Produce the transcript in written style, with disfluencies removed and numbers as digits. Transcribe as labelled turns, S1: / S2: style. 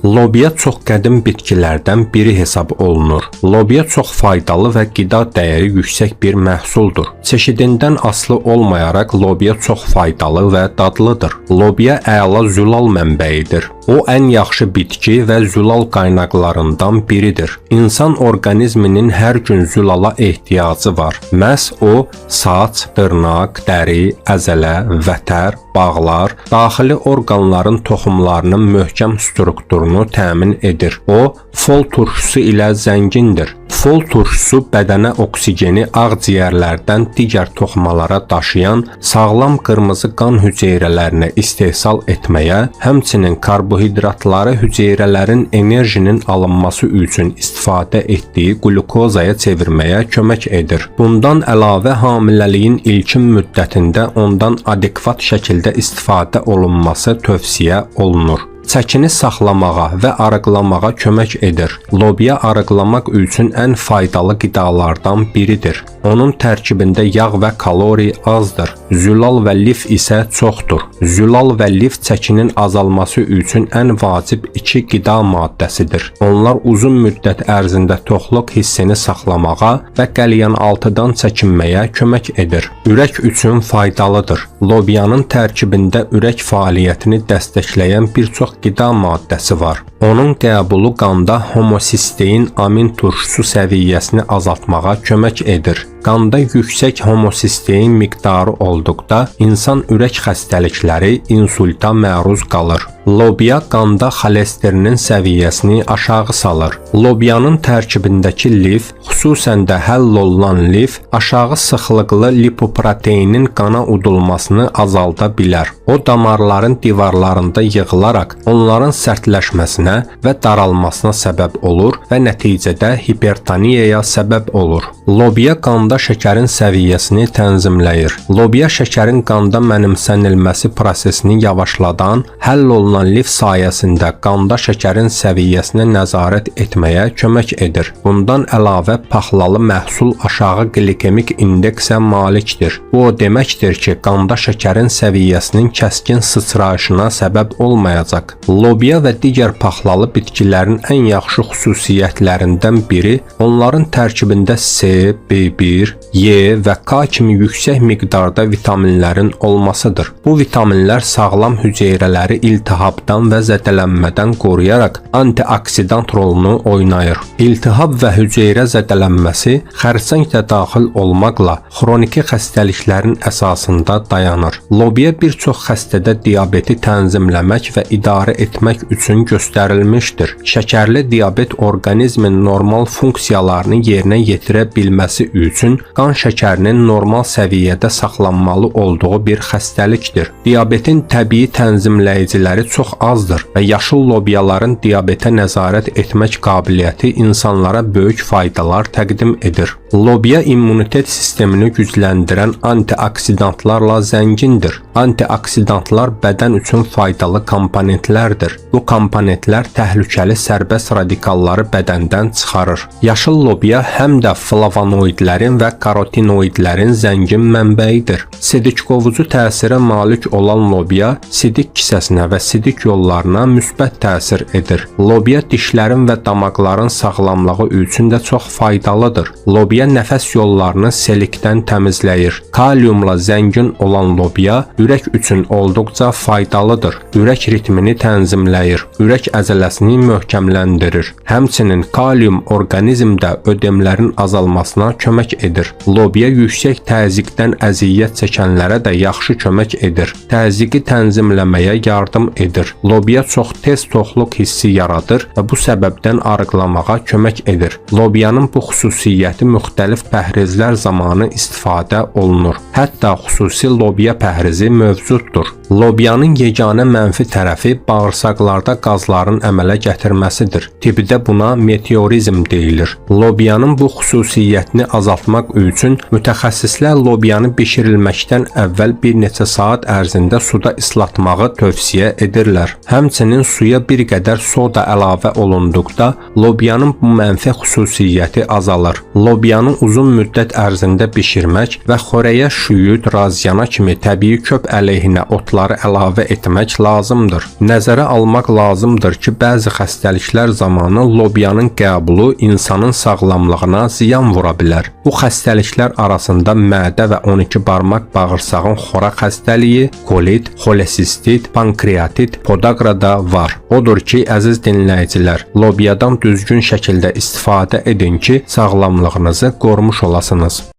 S1: Lobya çox qədim bitkilərdən biri hesab olunur. Lobya çox faydalı və qida dəyəri yüksək bir məhsuldur. Çeşidindən asılı olmayaraq lobya çox faydalı və dadlıdır. Lobya əla zülal mənbəyidir. O ən yaxşı bitki və zülal qaynaqlarından biridir. İnsan orqanizminin hər gün zülala ehtiyacı var. Məhz o saç, dırnaq, dəri, əzələ, vətər, bağlar, daxili orqanların toxumlarının möhkəm strukturunu təmin edir. O, fol turşusu ilə zəngindir. Fol turşusu bədənə oksigeni ağciyərlərdən digər toxumalara daşıyan sağlam qırmızı qan hüceyrələrini istehsal etməyə, həmçinin karbohidratları hüceyrələrin enerjinin alınması üçün istifadə etdiyi qlukozaya çevirməyə kömək edir. Bundan əlavə hamiləliyin ilkin müddətində ondan adekvat şəkildə istifadə olunması tövsiyə olunur. Çəkini saxlamağa və arıqlamağa kömək edir. Lobya arıqlamaq üçün ən faydalı qidalardan biridir. Onun tərkibində yağ və kalori azdır. Zülal və lif isə çoxdur. Zülal və lif çəkinin azalması üçün ən vacib iki qida maddəsidir. Onlar uzun müddət ərzində toxluq hissini saxlamağa və qəlyanaltıdan çəkinməyə kömək edir. Ürək üçün faydalıdır. Lobyanın tərkibində ürək fəaliyyətini dəstəkləyən bir çox qida maddəsi var. Onun qəbulu qanda homosistein amin turşusu səviyyəsini azaltmağa kömək edir. Qanda yüksək homosistein miqdarı olduqda insan ürək xəstəlikləri, insulta məruz qalır. Lobya qanda xolesterin səviyyəsini aşağı salır. Lobyanın tərkibindəki lif, xüsusən də həll olunan lif, aşağı sıxlıqlı lipoproteinin qana udulmasını azalda bilər. O damarların divarlarında yığılaraq onların sərtləşməsinə və daralmasına səbəb olur və nəticədə hipertoniyaya səbəb olur. Lobya qanda şəkərin səviyyəsini tənzimləyir. Lobya şəkərin qanda mənimsənilməsi prosesini yavaşladan, həll olunan lif sayəsində qanda şəkərin səviyyəsinə nəzarət etməyə kömək edir. Bundan əlavə paxlalı məhsul aşağı qlikemik indeksə malikdir. Bu o deməkdir ki, qanda şəkərin səviyyəsinin kəskin sıçrayışına səbəb olmayacaq. Lobya və digər paxlalı bitkilərin ən yaxşı xüsusiyyətlərindən biri onların tərkibində C, B1, Y və K kimi yüksək miqdarda vitaminlərin olmasıdır. Bu vitaminlər sağlam hüceyrələri iltihabdan və zədələnmədən qoruyaraq antioksidant rolunu oynayır. İltihab və hüceyrə zədələnməsi xərçəng də daxil olmaqla xroniki xəstəliklərin əsasında dayanır. Lobya bir çox xəstədə diabeti tənzimləmək və idarə etmək üçün göstərilmişdir. Şəkərli diabet orqanizmin normal funksiyalarını yerinə yetirə bilməsi üçün qan şəkərinin normal səviyyədə saxlanmalı olduğu bir xəstəlikdir. Diabetin təbii tənzimləyiciləri çox azdır və yaşıl lobyaların diabetə nəzarət etmək qabiliyyəti insanlara böyük faydalar təqdim edir. Lobya immunitet sistemini gücləndirən antioksidantlarla zəngindir. Antioksidantlar bədən üçün faydalı komponentlərdir. Bu komponentlər təhlükəli sərbəst radikalları bədəndən çıxarır. Yaşıl lobya həm də flavonoidlərin və karotinoidlərin zəngin mənbəyidir. Sidik qovucu təsirə malik olan lobya sidik kisəsinə və sidik yollarına müsbət təsir edir. Lobya dişlərin və damaqların sağlamlığı üçün də çox faydalıdır. Lobya nəfəs yollarını selikdən təmizləyir. Kaliumla zəngin olan lobya ürək üçün olduqca faydalıdır. Ürək ritmini tənzimləyir, ürək əzələsini möhkəmləndirir. Həmçinin kalium orqanizmdə ödemlərin azalmasına kömək edir. Lobya yüksək təzyiqdən əziyyət çəkənlərə də yaxşı kömək edir. Təzyiqi tənzimləməyə yardım edir. Lobya çox tez toxluq hissi yaradır və bu səbəbdən arıqlamağa kömək edir. Lobyanın bu xüsusiyyəti müxtəlif pəhrizlər zamanı istifadə olunur. Hətta xüsusi lobya pəhrizi mövcuddur. Lobyanın yeganə mənfi tərəfi bağırsaqlarda qazların əmələ gətirməsidir. Tibbdə buna meteorizm deyilir. Lobyanın bu xüsusiyyətini azaltmaq üçün mütəxəssislər lobyanı bişirilməkdən əvvəl bir neçə saat ərzində suda islatmağı tövsiyə edirlər. edirlər. Həmçinin suya bir qədər soda əlavə olunduqda lobyanın bu mənfi xüsusiyyəti azalır. Lobyanı uzun müddət ərzində bişirmək və xörəyə şüyüd, razyana kimi təbii köp əleyhinə otları əlavə etmək lazımdır. Nəzərə almaq lazımdır ki, bəzi xəstəliklər zamanı lobyanın qəbulu insanın sağlamlığına ziyan vura bilər. Bu xəstəliklər arasında mədə və 12 barmaq bağırsağın xoraq xəstəliyi, kolit, xolesistit, pankreatit, podagra da var. Odur ki, əziz dinləyicilər, lobyadan düzgün şəkildə istifadə edin ki, sağlamlığınızı qorumuş olasınız.